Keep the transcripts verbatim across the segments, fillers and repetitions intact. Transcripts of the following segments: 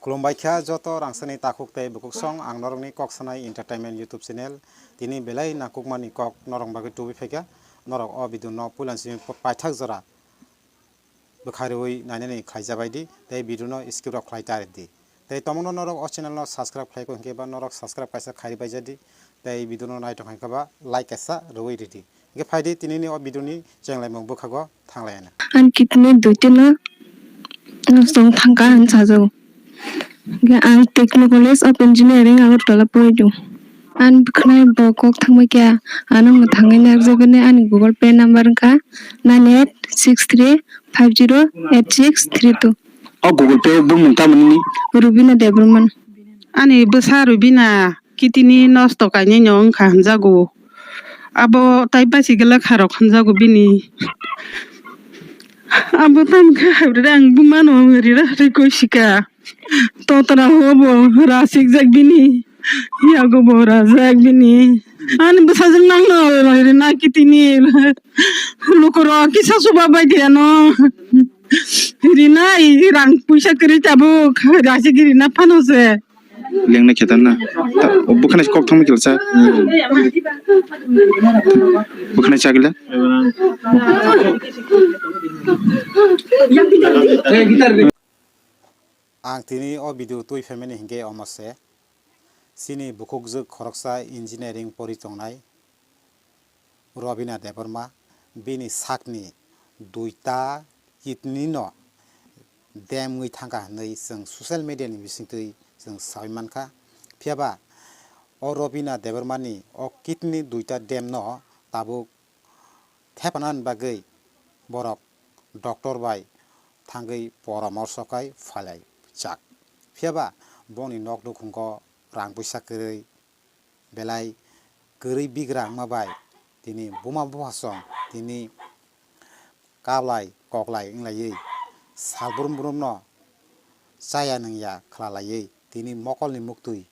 Khulumbai kha joto rangchakni takhuk tei bukhuk song, ang norokni Kok Sanai Entertainment YouTube channel. Tini belai nangkukmani kok norok bagwi tubui phaikha. Norok o video no puila simi paithak jora bwkha rwui nainani khlai jabai di, tei video no skip rok khlai ta di. Tei tomungno norok o channel no subscribe khlai kho hinkhe ba norok subscribe kaisa khairi bai jadi, tei video no nai tong kha ba like kaisa rwui ridi. Hinkhe phai di tinini o video ni chenglaimung bwkhago thanglaina. Ani kidney duitino nosto wng thangkha hinwi sajago. Hinkhe ang Techno College of Engineering Agartala pori tongo. Ani bwkhwnai bo kok thangbai kha, ano mwthangwi narwkjakgwi ani Google Pay number wngkha nine eight six three five zero eight six three two. O Google Pay bumung tamoni? Rubina Debbarma. Ani bwsa Rubina kidney nosto kainai no wngkha hinjago. Abo tai basi gela kharok hinjago bini. Abo tamkhe habre ang bumano rira rikoi sika. Totra hobo rasik jak bini. Yago bo rajak bini. Ani bwsajwk nangno rina kidney. Lukurok kisa suba bai de ano. Rina i rang puisa kwrwi tabuk. Rasik rina phano se. Lengna khe tanna. Ta-, o bwkhwnai kok thangma kilsa. Bwkhwnai chagila. Ang tini o video twi phaimani hinkhe omo se. Chini bukhukjwk khoroksa engineering pori tongnai. Robina Debbarma, bini sakni duita kidney no dem wngwi thangkha hwnwi chwng social media ni bisingtwi chwng saui mankha. Phiyaba o Robina Debbarma ni o kidney duita dem no tabuk thepanani bagwi borok doctor bai thangwi poramorso khai phalai jak. Phiyaba bongni nok nukhungo rang puisa kwrwi belai kwrwi bigra wngma bai tini buma buphasong tini kablai koklai wnglaiwi sal brum brumno chaya nungya khwlalaiwi tini mokolni muktwi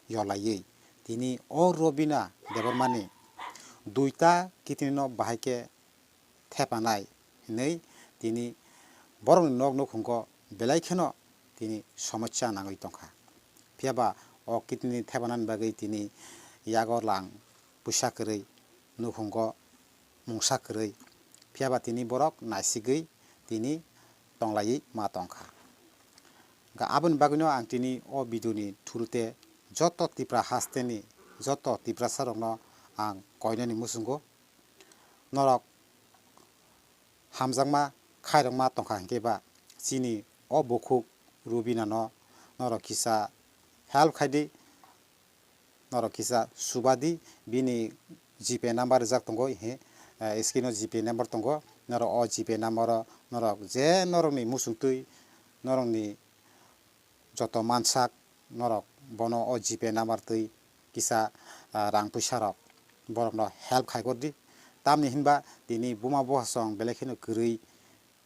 yorlaiwi tini o Robina Debbarmani duita kidney no bahai khe thepanai hinwi tini borokni nok nukhungo belai kheno tini somosya nangwi tongkha. Phiyaba o kidney thepanani bagwi tini yago lang puisa kwrwi, nukhungo mungsa kwrwi, phiyaba tini borok naisigwi tini tonglaiwi ma tongkha. Ga aboni bagwino ang tini o video ni thuru te joto Tipra hasteni joto Tiprasa rokno ang koinani muchungo norok hamjakma khairokma tongkha hinkhe ba chini o bukhuk Rubina no norok kisa help khai di, norok kisa suba di, bini G Pay number rijak tongo, he, eh, screen o G Pay number tongo, norok o G Pay number o norok je norokni muchungtwi norokni joto mansak norok bono o G Pay number twi kisa, ah, rang puisa rok borokno help khai gordi. Tamni hinba tini buma buphasong belai kheno kwrwi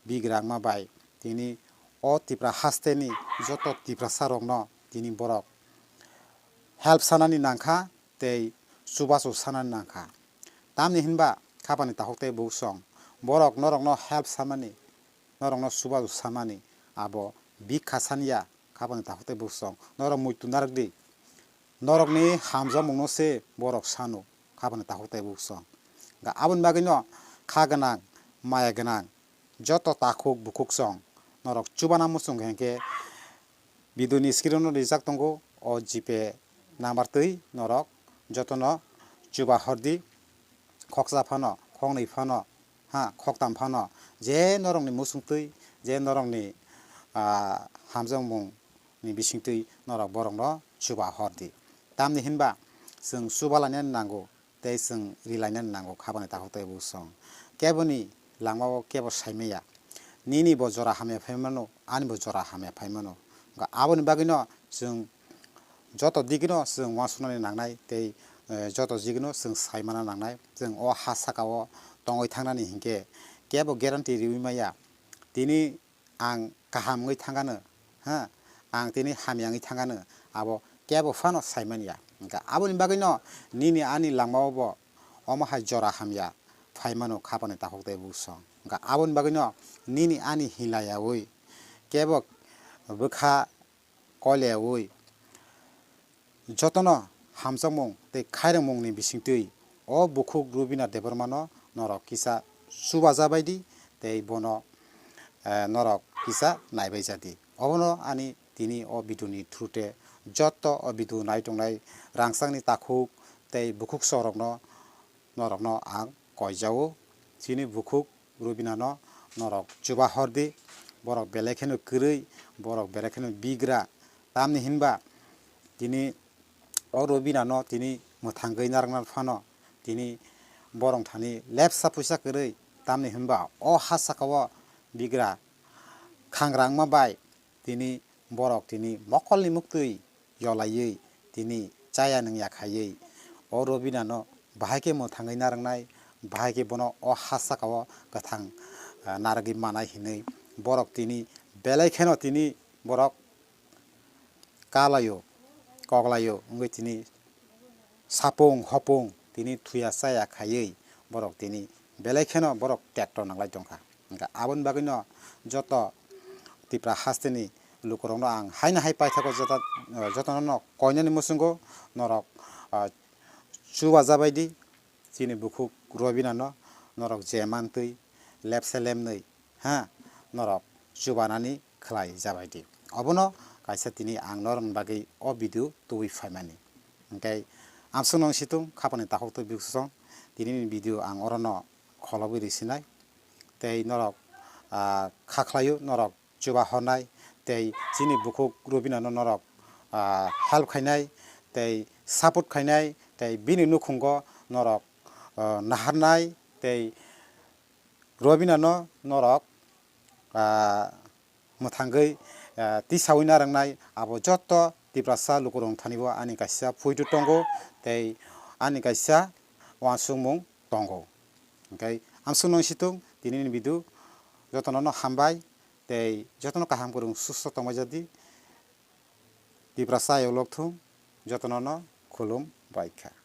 bigrangma bai tini o Tipra hasteni joto Tiprasa rokno tini borok help sanani nangkha tei chubachu sanani nangkha. Tamni hinba khapani takhuk tei bukhuk song borok norokno help samani, norokno chubachu samani abo bikha saniya. Khapani takhuk tei bukhuk song norok muitu narwk di. Norokni hamjakmungno se borok sano khapani takhuk tei bukhuk song. Ga aboni bagwino kha gwnang, maya gwnang joto takhuk bukhuk song norok chubana muchung khe hinkhe video ni screen o rijak tongo o G Pay number twi norok jotono chuba hordi. Khoksa phano, khoknwi phano, ha, khoktam phano, je norokni muchungtwi, je norokni, ah, hamjakmungni bisingtwi norok borokno chuba hordi. Tamni hinba chwng chuba lainani nango, tei chwng ri lainani nango, khapani takhuk tei bukhuk song. Keboni langmao kebo saimaya. Nini bo jora hamya phai mano, ani bo jora hamya phai mano. Ga aboni bagwino chwng joto digino chwng uansuknani nangnai tei, eh, joto digino chwng saimana nangnai. Chwng o ha sakao tongwi thangnani hinkhe kebo guarantee riwi maya. Tini ang kaham wngwi thangano, ha, ang tini hamya wngwi thangano, abo kebo phano saimanya. Hinkhe aboni bagwino nini ani langmao bo omo hai jora hamya phai mano khapani takhuk tei bukhuk song. Hinkhe aboni bagwino nini ani hilayaui kebo bwkha koilayaui jotono hamjakmung tei khairokmungni bisingtwi o bukhuk Rubina Debbarmano norok kisa chubajabaidi tei bono, eh, norok kisa naibaijadi. Obono ani tini o video ni through te joto o video nai tongnai rangchakni takhuk tei bukhuk sorokno norokno ang koijao. Chini bukhuk Rubinano norok chuba hordi, borok belai kheno kwrwi, borok belai kheno bigra. Tamni hinba tini o Rubinano tini mwthangwi narwkna phano tini borok thani lepsa puisa kwrwi, tamni hinba o ha sakao bigra khangra wngma bai tini borok tini mokolni muktwi yolaiwi tini chaya nungya khaiwi o Robinano bahai khe mwthangwi narwknai, bahai khe bono o ha sakao kwthang, ah, narwgwi manai hinwi borok tini belai kheno tini borok kalaio, koklaio wngwi tini sapung hopung tini thuya chaya khaiwi borok tini belai kheno borok tekto nanglai tongkha. Hwnkhe aboni bagwino joto Tipra hasteni lukurokno ang haino hai paithago joto, jotono koinani muchungo norok, ah, chubajabaidi chini bukhuk Robinano norok je mantwi lepse lemnwi ha norok chubanani khlai jabaidi. Obono kaisa tini ang norokni bagwi o video tubui phaimani. Hwnkhe amsukno wng situng khapani takhuk twi bukhuk song tinini video ang orono kholobwi risinai. Tei norok, ah, kha khlaio, norok chuba hornai, tei chini bukhuk Robinano norok, ah, help khainai, tei support khainai, tei bini nukhungo norok, ah, naharnai, tei Robinano norok, ah, mwthangwi, ah, tisawi narwknai abo joto Tiprasa lukurok thanibo ani kaisa puitu tongo tei ani kaisa uansukmung tongo. Hwnkhe amsukno wng situng tinini video jotono no hambai tei jotono kaham kwrwng susto tongbai jadi. Tiprasa ayuk lokthung jotono no khulum bai kha.